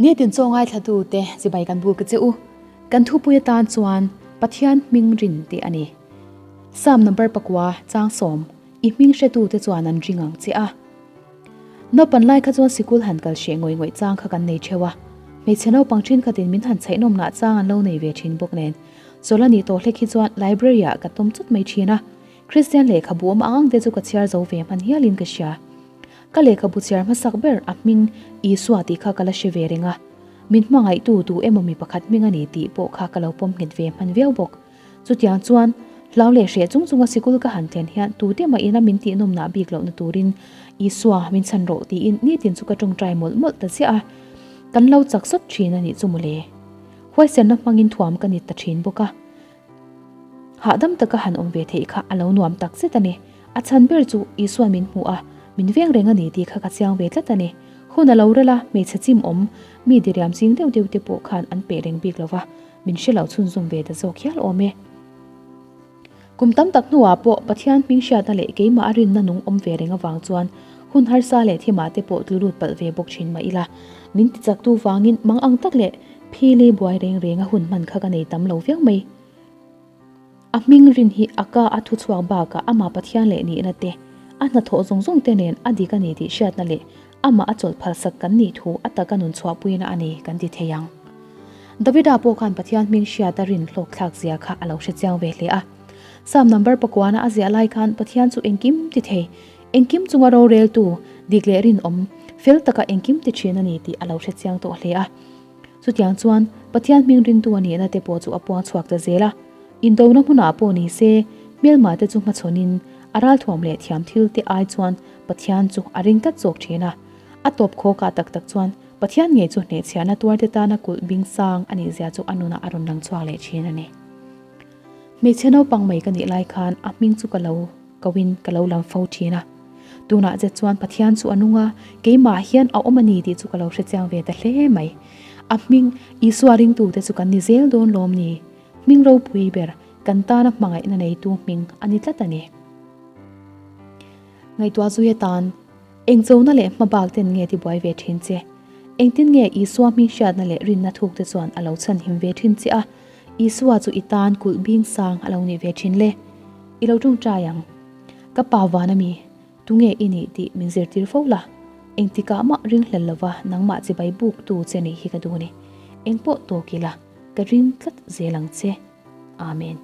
Nitin chaw ngaithlatute chibai kan buk che u. Kan thupui atan chuan Pathian hming rin tih a ni. Psalm number pakua chang sawm i hming hretute chuan an ring ang che a. Naupan lai kha chuan sikul han kal hreh ngawih ngawih chang kha kan nei theuh a. Hmeichhe naupang thenkhatin min han chhaih nawmnah chang an lo nei ve thin bawk nen. Chawlh a nih tawh hlek hi chuan library ah ka tawm chawt mai thin a. Kristian lehkhabu awm ang ang te chu ka chhiar zo ve hman hialin ka hria. Ka lehkhabu chhiar hmasak ber a hming Isua tih kha ka la hre ve reng a. Min hmangaihtu tu emaw mi pakhat hming a ni tih pawh kha ka lo pawm nghet ve hman viau bawk. Chutiang chuan hlau leh hreh chung chunga sikul ka han thlen hian tute mah ina min tihnawmnah bik lohna turin Isua min chhan rawh tiin nitin chu ka tawngtai mawlh mawlh ta ziah a. Kan lo chak sawt thin a nih chu mawle. Huaisenna hmangin thuam ka ni ta thin bawk a. Hahdam taka han awm ve theih kha a lo nuam tak zet a ni. A chhan ber chu Isua'n min hmu a, min veng reng a ni tih kha ka chiang ve tlat a ni. Hun a lo rel a, hmeichhe chim awm, mi diriam ching deuh deuh te pawh khan an peh reng bik lo va, min hre lo chhunzawm ve ta zawk hial awm e. Kum tam tak hnuah pawh Pathian hming hriatna leh keimah a rinna nung awm ve reng avang chuan hun harsa leh thimah te pawh tlu lut palh ve bawk thin mah ila, min tichaktu vangin mang ang tak leh Phili buai reng reng a hun hman kha ka nei tam lo viau mai. A hming rin hi a ka a thu chhuak bakah amah Pathian leh nihna te, a hnathawh zawng zawng te nen a dik a ni tih hriatna leh amah a chawlh phalsak kan nih thu a taka nun chhuahpuina a ni kan ti thei ang. Davida pawh khan Pathian hming hriat a rin hlawk thlak zia kha a lo hre chiang ve hle a. Psalm number pakuana a ziah lai khan Pathian chu engkim ti thei, engkim chunga roreltu, dik leh rinawm, fel taka engkim ti thin a ni tih a lo hre chiang tawh hle a. Chutiang chuan Pathian hming ringtu a nihna te pawh chu a puang chhuak ta zel a. Indona hmunah pawh ni se, hmelma te chu hmachhawnin a ralthuam leh thiam thil te ai chuan Pathian chu a ring tlat zawk thin a. A tawp khawkah tak tak chuan Pathian ngei chu hnehchhiahna tuar te tana kulh bing sang a nih zia chu a nunah a rawn lang chhuak leh thin a ni. Hmeichhe naupang mai ka nih lai khan a hming chu ka lo koin ka lo lam fo thin a. Tunah zet chuan Pathian chu a nung a, keimah hian a awm a ni tih chu ka lo hrechiang ve ta hle mai. A hming Isua ringtute chu kan ni zel dawn lawm ni? Hming ropui ber, kan tana hmangaihna neitu hming a ni tlat a ni. Ngaihtuah zui atan, eng chona leh hmabak ten nge tibuai ve thin che? Engtin nge Isua hming hriatna leh rinna thukte chuan a lo chhanhim ve thin che a? Isua chu i tan kulh bing sang a lo nih ve thin le. I lo tawngtai ang. Ka pa van a mi, tunge i nih tih min zirtir fo la. Engtikah mah ringhlel lova nangmah chibai buk tu che nih hi ka duh a ni. Engpawh tawk ila, ka ring tlat zel ang che. Amen.